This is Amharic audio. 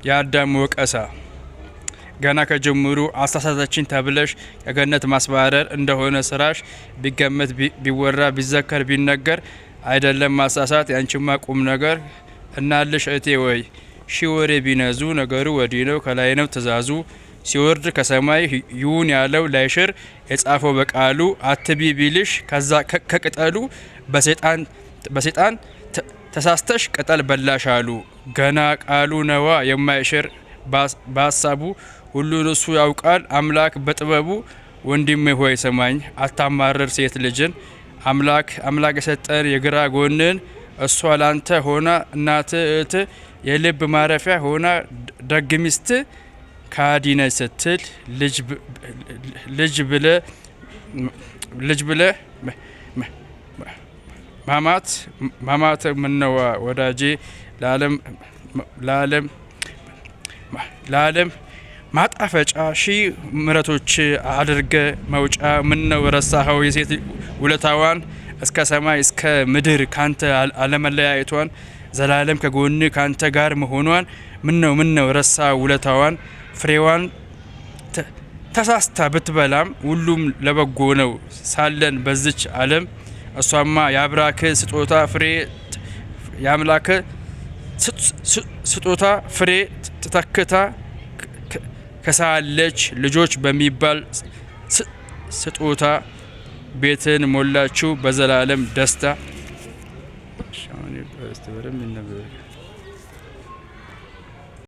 የአዳም ወቀሳ። ገና ከጅምሩ አሳሳተችኝ ተብለሽ ከገነት ማስባረር እንደሆነ ስራሽ፣ ቢገመት ቢወራ ቢዘከር ቢነገር አይደለም ማሳሳት ያንቺማ ቁም ነገር። እናልሽ እቴ ወይ ሺ ወሬ ቢነዙ ነገሩ ወዲህ ነው፣ ከላይ ነው ትእዛዙ። ሲወርድ ከሰማይ ይሁን ያለው ላይሽር የጻፈው በቃሉ፣ አትቢ ቢልሽ ከዛ ከቅጠሉ በሰይጣን ተሳስተሽ ቅጠል በላሽ አሉ። ገና ቃሉ ነዋ የማይሽር በሀሳቡ፣ ሁሉን እሱ ያውቃል አምላክ በጥበቡ። ወንድሜ ሆይ ስማኝ፣ አታማርር ሴት ልጅን። አምላክ የሰጠን የግራ ጎንን፣ እሷ ላንተ ሆና እናት እህት፣ የልብ ማረፊያ ሆና ደግ ሚስት፣ ከሃዲ ነች ስትል ልጅ ብለ ማማት ማማት ምነዋ ወዳጄ፣ ለዓለም ማጣፈጫ ሺ ምረቶች አድርገ መውጫ፣ ምነው ረሳኸው የሴት ውለታዋን፣ እስከ ሰማይ እስከ ምድር ካንተ አለመለያየቷን፣ ዘላለም ከጎን ካንተ ጋር መሆኗን? ምነው ምነው ረሳ ውለታዋን? ፍሬዋን ተሳስታ ብትበላም ሁሉም ለበጎ ነው ሳለን በዚች ዓለም። እሷማ የአብራክ ስጦታ ፍሬ፣ የአምላክ ስጦታ ፍሬ ተተክታ ከሳለች፣ ልጆች በሚባል ስጦታ ቤትን ሞላችሁ በዘላለም ደስታ።